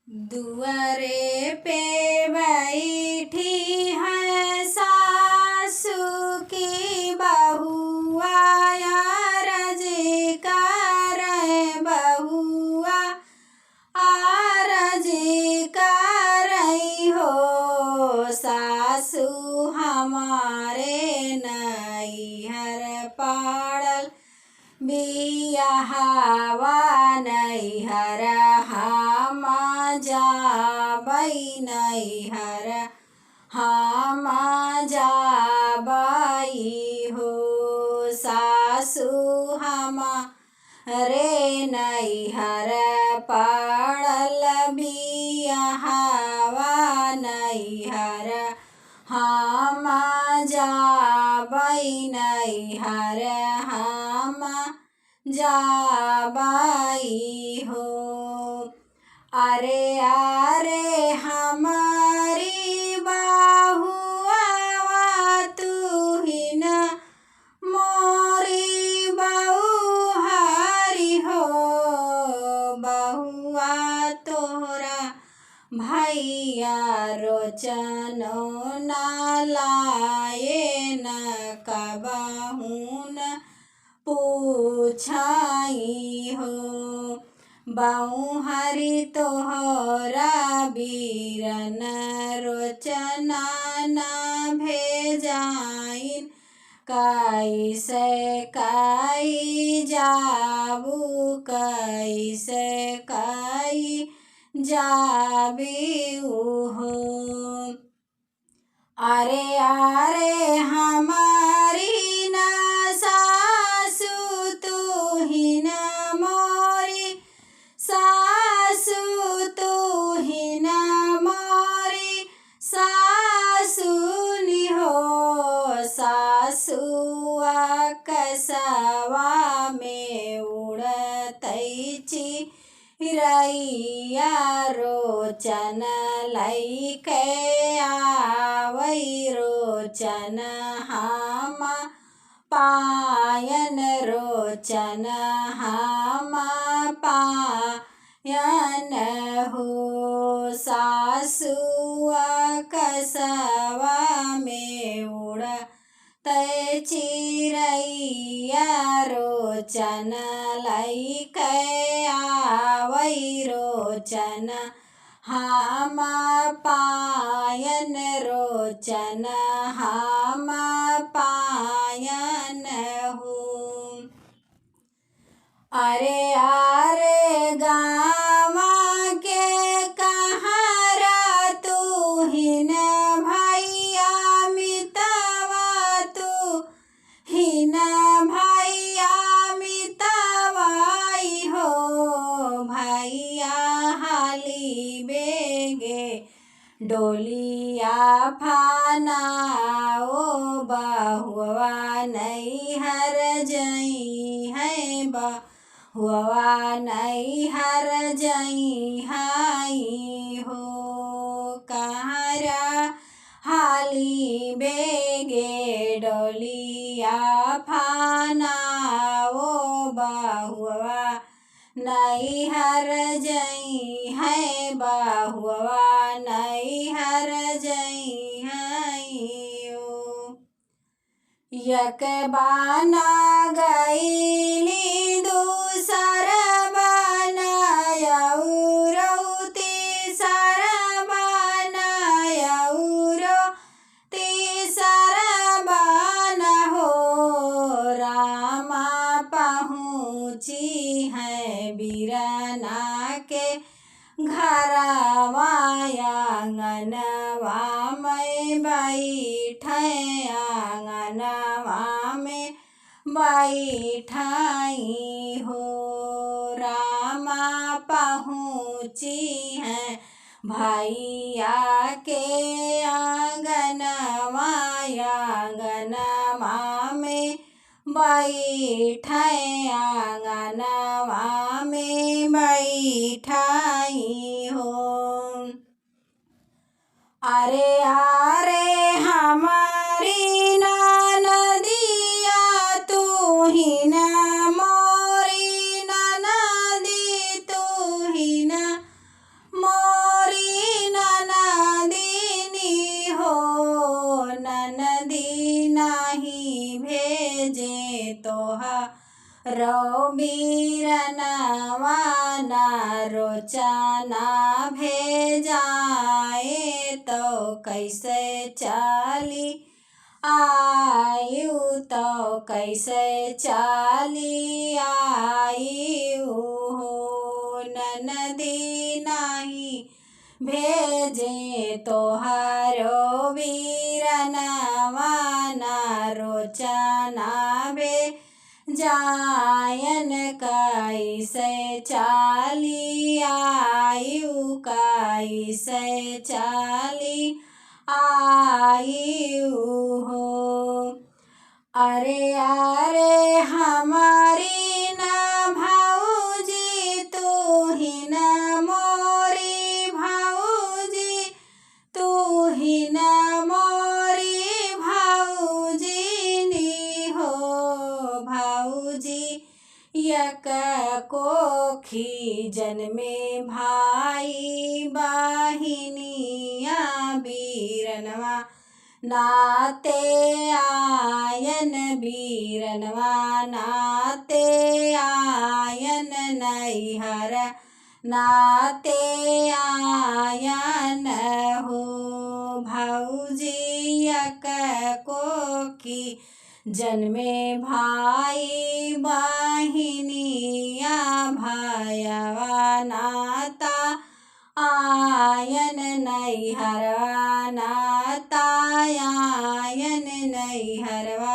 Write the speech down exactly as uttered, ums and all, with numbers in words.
दुआरे पे बैठी है सासू की बहुआ, आरज करे बहुआ, आरज करई हो सासू हमारे नैहर पाड़ल बियाहवा नैहर हम जाबई नैहर हम जाबई हो सासू हमारे नैहर पाड़ल बियाहवा नैहर हम जाबई नैहर हम जाबई हो। अरे अरे हमारी बहुआ तू ही ना मोरी बहुआरी हो, बहुआ तोहरा भैया रोचनो ना लाए न कबहूँ न पूछाई हो। बहुआरी तोहरा बीरन रोचना ना भेजाइन, कैसे काई जाबू, कैसे काई जाबी हो। अरे अरे हमारी ना सासू तू ही ना मोरी सासू तू ही ना मोरी सासू निहो। सासू आकासवा में उड़तै चिरैया रोचन लैके आवै रोचन हम पायन रोचन हम पायन हो। सासू आकासवा में उड़तै चिरैया रोचन लैके आवै रोचन हम पायन रोचन हम पायन हो। अरे अरे गाँव के कहारा तू ही ना भैया मितवा तू ही ना भैया मितवाई हो। भैया हाली बेगे डोलिया फाना ओ बहुआ नैहर जइहैं बहुआ नैहर जइहैं हो। कहारा हाली बेगे डोलिया फाना ओ बहुआ नैहर जइहैं बहुआ नैहर जइहैं ओ। एक बाना गईली दूसर बाना अउरौ तीसर बाना अउरौ तीसर बान हो। रामा पहुँची है बिरना के घरवा आंगनवा में बैठे आंगनवा में बैठाई हो। रामा पहुँची है भैया के आंगनवा आंगनवा में बैठे आंगनवा में बैठाई हो। अरे अरे हमारी ननदिया तू ही ना मोरी ननदी तू ही ना मोरी रो बीरनवा ना रोचना भेजाए, तो कैसे चाली आयु, तो कैसे चाली आयु हो। ननदी नाही भेजे तोहरो बीरनवा ना रोचना भेजायन, कैसे चाली आयु, कैसे चाली आयु हो। अरे, अरे, हमारी ना भौजी, तू ही ना मोरी भौजी, तू ही ना मोरी भौजी नी हो भौजी। यक कोखी जन्मे भाई बहिनिया बीरनवा नाते आयन, बीरनवा नाते आयन नैहर नाते आयन हो। भौजी यक कोखी जन्मे भाई बहिनिया भयवा नाता आयन नैहरवा नाता आयन नैहरवा।